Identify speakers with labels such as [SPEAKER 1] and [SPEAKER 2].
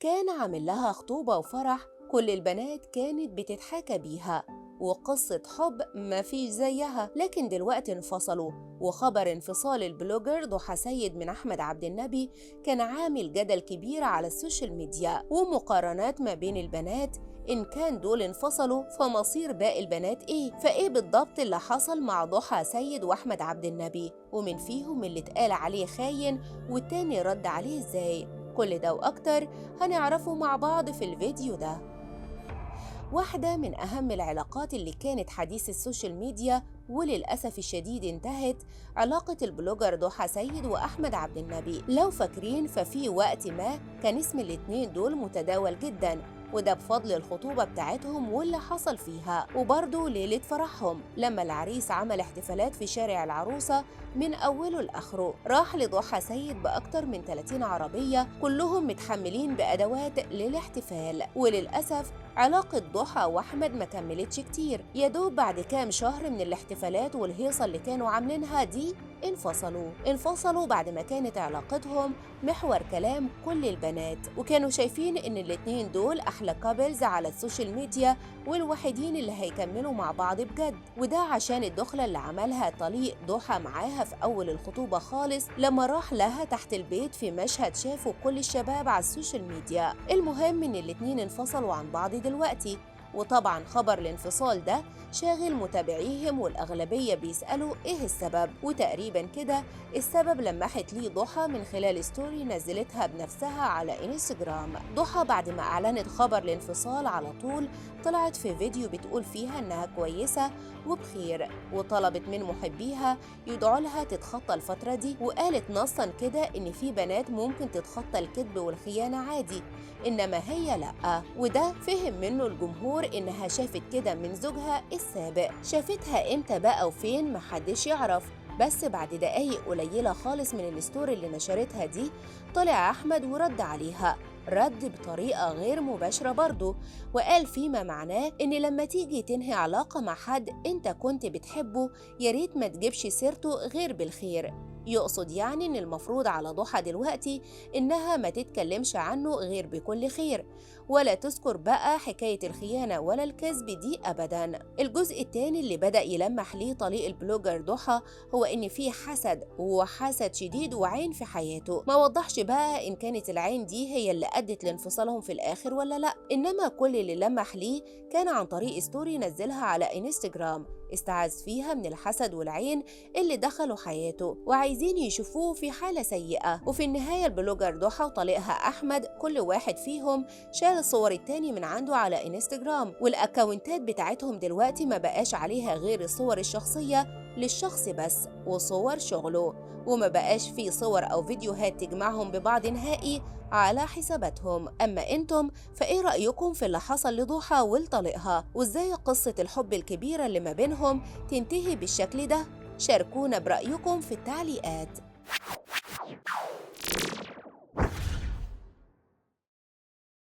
[SPEAKER 1] كان عامل لها خطوبة وفرح كل البنات كانت بتتحاكى بيها، وقصة حب ما فيش زيها. لكن دلوقتي انفصلوا، وخبر انفصال البلوجر ضحى سيد من أحمد عبد النبي كان عامل جدل كبير على السوشيال ميديا ومقارنات ما بين البنات. إن كان دول انفصلوا فمصير باقي البنات إيه؟ فإيه بالضبط اللي حصل مع ضحى سيد وأحمد عبد النبي؟ ومن فيهم اللي اتقال عليه خاين والتاني رد عليه إزاي؟ كل ده وأكتر هنعرفه مع بعض في الفيديو ده. واحدة من أهم العلاقات اللي كانت حديث السوشيال ميديا وللأسف الشديد انتهت، علاقة البلوجر ضحى سيد وأحمد عبد النبي. لو فاكرين ففي وقت ما كان اسم الاتنين دول متداول جدا، وده بفضل الخطوبة بتاعتهم واللي حصل فيها، وبرضه ليلة فرحهم لما العريس عمل احتفالات في شارع العروسة من أوله لآخره. راح لضحى سيد بأكتر من 30 عربية كلهم متحملين بأدوات للاحتفال. وللأسف علاقة ضحى وأحمد ما كملتش كتير، يدوب بعد كام شهر من الاحتفالات والهيصة اللي كانوا عاملينها دي انفصلوا بعد ما كانت علاقتهم محور كلام كل البنات، وكانوا شايفين ان الاتنين دول احلى couples على السوشيال ميديا والوحيدين اللي هيكملوا مع بعض بجد. وده عشان الدخلة اللي عملها طليق ضحى معاها في اول الخطوبة خالص لما راح لها تحت البيت في مشهد شافه كل الشباب على السوشيال ميديا. المهم ان الاتنين انفصلوا عن بعض دلوقتي، وطبعا خبر الانفصال ده شاغل متابعيهم والأغلبية بيسألوا إيه السبب. وتقريبا كده السبب لمحت ليه ضحى من خلال story نزلتها بنفسها على انستجرام. ضحى بعد ما أعلنت خبر الانفصال على طول طلعت في فيديو بتقول فيها إنها كويسة وبخير، وطلبت من محبيها يدعوا لها تتخطى الفترة دي، وقالت نصا كده إن في بنات ممكن تتخطى الكذب والخيانة عادي، إنما هي لأ. وده فهم منه الجمهور إنها شافت كده من زوجها السابق. شافتها إمتى بقى وفين محدش يعرف، بس بعد دقايق قليلة خالص من ال story اللي نشرتها دي طلع أحمد ورد عليها، رد بطريقة غير مباشرة برضه، وقال فيما معناه إن لما تيجي تنهي علاقة مع حد أنت كنت بتحبه ياريت ما تجيبش سيرته غير بالخير. يقصد يعني إن المفروض على ضحى دلوقتي إنها ما تتكلمش عنه غير بكل خير، ولا تذكر بقى حكاية الخيانة ولا الكذب دي أبداً. الجزء الثاني اللي بدأ يلمح ليه طليق البلوجر ضحى هو إن في حسد، وحسد شديد وعين في حياته. ما وضحش بقى إن كانت العين دي هي اللي أدت لانفصالهم في الآخر ولا لأ، إنما كل اللي لمح ليه كان عن طريق story نزلها على انستجرام استعاذ فيها من الحسد والعين اللي دخلوا حياته وعايزين يشوفوه في حالة سيئة. وفي النهاية البلوجر ضحى وطليقها أحمد كل واحد فيهم شال الصور التاني من عنده على انستجرام، والأكاونتات بتاعتهم دلوقتي ما بقاش عليها غير الصور الشخصية للشخص بس وصور شغله، وما بقاش في صور أو فيديوهات تجمعهم ببعض نهائي على حساباتهم. أما أنتم فإيه رأيكم في اللي حصل لضحى ولطليقها، وإزاي قصة الحب الكبيرة اللي ما بينهم تنتهي بالشكل ده؟ شاركونا برأيكم في التعليقات.